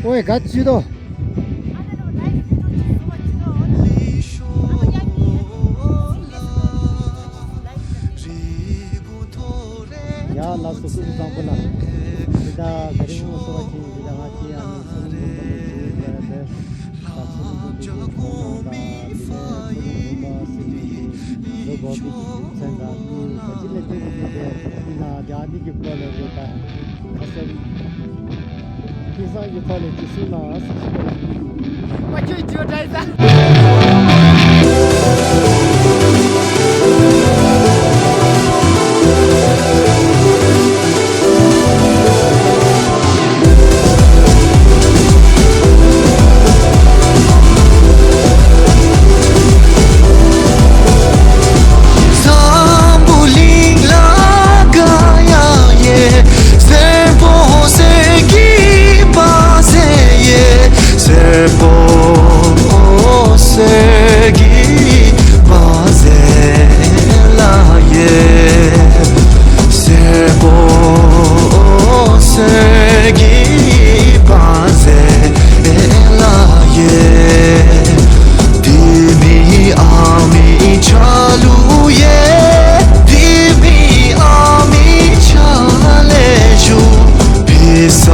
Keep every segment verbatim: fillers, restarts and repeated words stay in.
ཨོའི་ག་ཅི་དོ། ཡ་ལགས་སོ། སྐུ་གཟུགས་བཟང་པོ་ལགས། འདི་ད་ག་རི་མོ་སོ་བ་ཅིག་འདི་ད་ང་ཅི་ཡང་མི་སུ་རུང་གོང་པོ་ཅིག་ཡོད་པ་རེད། ད་ཚོ་རུང་གོང་པོ་ཅིག་ཁོང་ནང་ད་འདི་ལས་ཚོ་རུང་གོང་པོ་སྲིད་གཞུང་གི་བཟོ་དགོས་པའི་མཚན་དང་མི་ག་ཅི་ལས་དོན་གྱི་མི་དེ་ཡིན་ན་རྒྱ་མི་གི་སྐོར་ལས་དེ་ད་ཁ་སང་། དེང་སང་གི་ཐོག་ལས་ཅི་གསུང་ན་ཟེར་ཞིག་པ་ལ། པ་ཁྱོད་ཇོ་ཌྲའི་ས། འཛམ་བུ་གླིང་ལ་ག་ཡ་ཡེ། སེར་པོ་གསེར་གྱི་པ་ཟེ་ཡེ། སེར་པོ་གསེར་གྱི་པ་ཟེ་ལ་ཡེ། སེར་པོ་གསེར་གྱི་པ་ཟེ་ལ་ཡེ། དེ་མི་ཨ་མི་ཆ་ལུ་ཡེ། དེ་མི་ཨ་མི་ཆ་ལེ་ཞུ། བི་ས་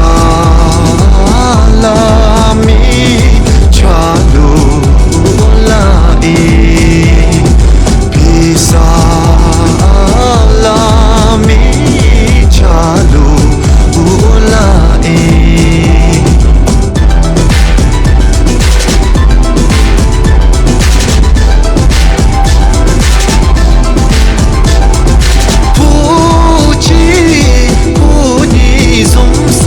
ལ་མི་ཆ་ལུ་ལ་ཨི། བི་ས་ལ་མི་ཆ་ལུ་ལ་ཨི། བུ་གཅིག་བུ་གཉིས་བཟུང་ས་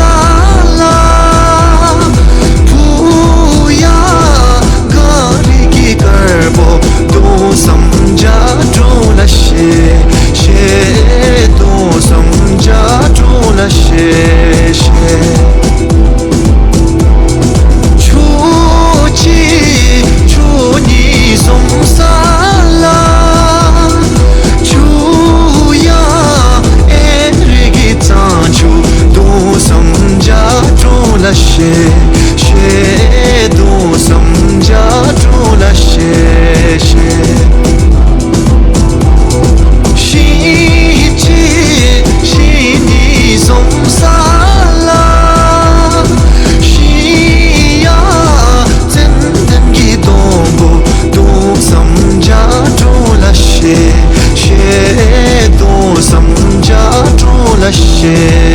ལ། བུ་ཡ་ག་རི་གི་དཀར་པོ་དུང་སམ་ཇ་དྲུང་ལ་ཤེ་ཤེ། དུང་སམ་ཇ་དྲུང་ལ་ཤེ་ཤེ། ཆུ་གཅིག་ཆུ་གཉིས་བཟུང་ས་ལ། ཆུ་ཡ་ཨེ་རི་གི་གཙང་ཆུ་དུང་སམ་ཇ་དྲུང་ལ་ཤེ་ཤེ། དུང་སམ་ཇ་དྲུང་ལ་ཤེ་ཤེ། ཤིང་གཅིག་ཤིང་གཉིས་བཟུང་ས་ལ། ཤིང་ཡ་ཙན་དན་གྱི་སྡོང་པོ་དུང་སམ་ཇ་དྲུང་ལ་ཤེ་ཤེ། དུང་སམ་ཇ་དྲུང་ལ་ཤེ་